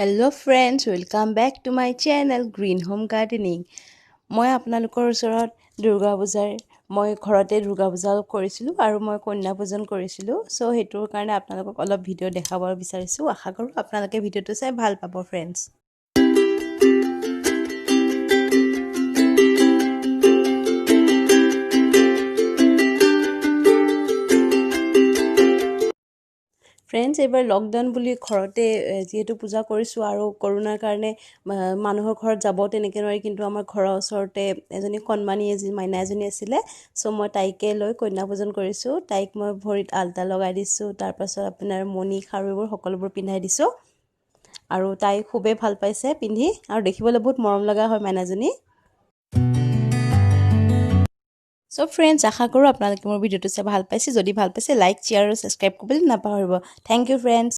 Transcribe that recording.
Hello friends, welcome back to my channel Green Home Gardening. মই আপোনালোকৰ ওচৰত দুৰ্গা পূজাৰ, মই ঘৰতে দুৰ্গা পূজা কৰিছিলোঁ আৰু মই কন্যা পূজন কৰিছিলোঁ। চ' সেইটোৰ কাৰণে আপোনালোকক অলপ ভিডিঅ' দেখাব বিচাৰিছোঁ। আশা কৰোঁ আপোনালোকে ভিডিঅ'টো চাই ভাল পাব। ফ্ৰেণ্ডছ, এইবাৰ লকডাউন বুলি ঘৰতে যিহেতু পূজা কৰিছোঁ আৰু কৰোণাৰ কাৰণে মানুহৰ ঘৰত যাব তেনেকৈ নোৱাৰি, কিন্তু আমাৰ ঘৰৰ ওচৰতে এজনী কণমানি মাইনা এজনী আছিলে। চ' মই তাইকে লৈ কন্যা পূজন কৰিছোঁ। তাইক মই ভৰিত আলতা লগাই দিছোঁ, তাৰপাছত আপোনাৰ মণি খাৰু এইবোৰ সকলোবোৰ পিন্ধাই দিছোঁ আৰু তাই খুবেই ভাল পাইছে পিন্ধি আৰু দেখিবলৈ বহুত মৰম লগা হয় মাইনাজনী। চ' ফ্ৰেণ্ডছ, আশা কৰোঁ আপোনালোকে মোৰ ভিডিঅ'টো চাই ভাল পাইছে। যদি ভাল পাইছে, লাইক, শ্বেয়াৰ আৰু ছাবস্ক্ৰাইব কৰিবলৈ নাপাহৰিব। Thank you friends.